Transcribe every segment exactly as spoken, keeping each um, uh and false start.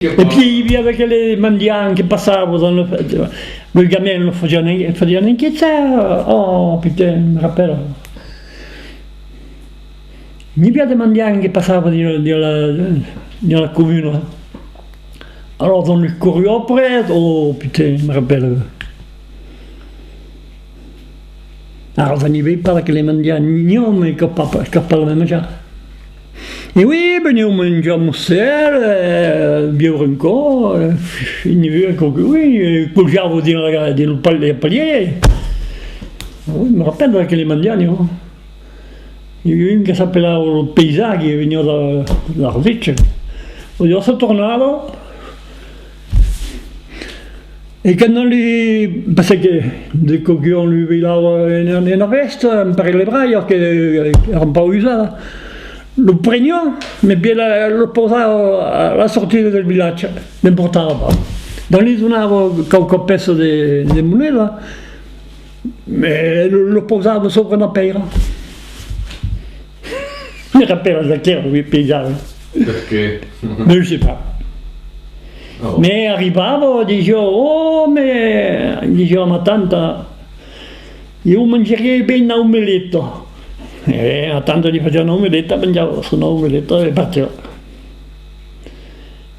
E puis, i aviá d'aqueles mendiants que passavan dans le, los gamins los fasián, fasián inquietar. Oh, putain, me rappelle. N'i aviá de mendiants que passavan dins, dins la, dins la comuna. Alors, on les courut après. Oh, putain, me rappelle. Ara, n'i vei pas d'aqueles mendiants, n'i a mai cap a, cap a la mema ja. E oui, venián manjar mos cèl, eh, biure un còp, eh, n'i vei qualque, oui, eh, coljavan dins la, dins lo pal-, le palier. Oui, me rappelle d'aqueles mendiants, n'i a. I aviá un que s'apelava lo Paisà, que veniá de, de l'Ardèche. Un jorn se tornava, e quand li, parce que de qualqu'un li veilava una, una vèsta, un parelh de braias que, eh, èra un pauc usada, lo preniá, mès bien la, lo pausava a la sortida del vilatge, l'emportava pas. Donc li donava qualque pèça de, de moneda, mès lo, lo pausava sobre una pèira. Me rappèla d'aquò, oui, paisà. Perqué? Mais je sais pas. Oh. Mès arribava, disiá, oh, mès, disiá a ma tanta, ieu manjaria ben una omeleta. E ma tanta li fasiá una omeleta, manjava son omeleta e partiá.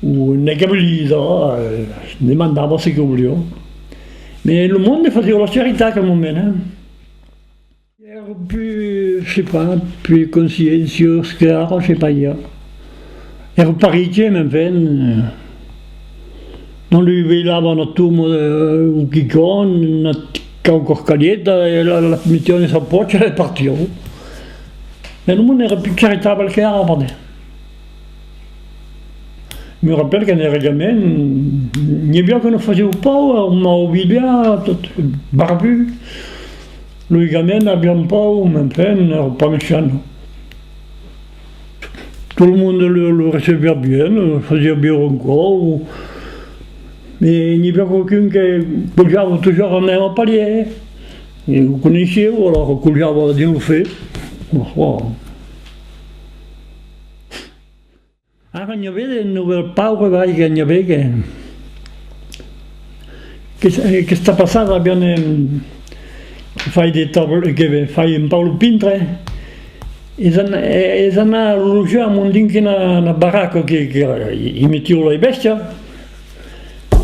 O una cavalida, eh, demandava ce que voliá. Mès lo monde fasiá la charitat, quand même, hein. Èra plus, je sais pas, plus conscienciós que ara, je sais pas, ieu. Èra pas riche, mès enfin, eh, non li veilava una toma, eh, o quicòm, una, qualque escaleta, e la, la metiá dins sa pòcha e partiá. E lo monde èra plus charitable que ara, pardè. Me rappèle quand èra gamin, n'i aviá que nos fasián paur, un mau bilhar, tot barbut. Los gamins avián paur, mès enfin, èra pas mechant. Tot lo monde lo, lo recebiá bien, lo fasiá biure un còp. E n'i aviá qualqu'un que colhava totjorn al mème palier. E lo coneissián, alòrs colhava dins lo fum. Ara n'i avè de novèls paures, vai, que n'i avè que, que, aquesta passada avián, eh, fait de taul-, que fai un pauc lo pintre, es an-, es anat lojar amont dins una, una baraca que, que i metián las bèstias,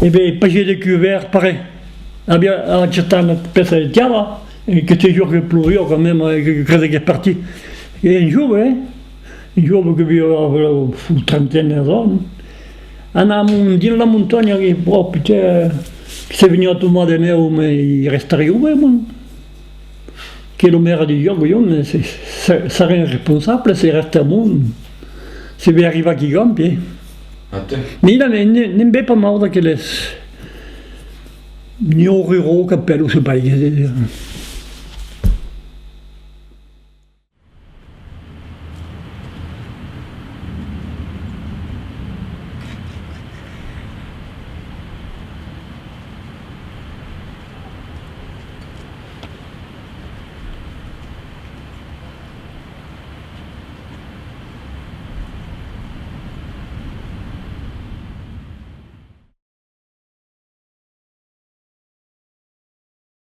e ben, pas de cubèrts, pas res. Aviá achatat una pèça de tiala, e que te jure que ploviá quand même, e que crese qu'es partit. E un jove, eh? Un jove que aviá, eh, una trentaina d'ans. Anam dins la montanha, que, oh, putain, que se veniá tombar de nèu, mès i restariá ben, mon. Que lo maire disiá, collons, se, se, serem responsables, se restèm, se vei arribar quicòm, pièi. Mira, ne, ne, ne'n vei pas mau d'aqueles. N'i a ruraux qu'apèlan, se pas, eh,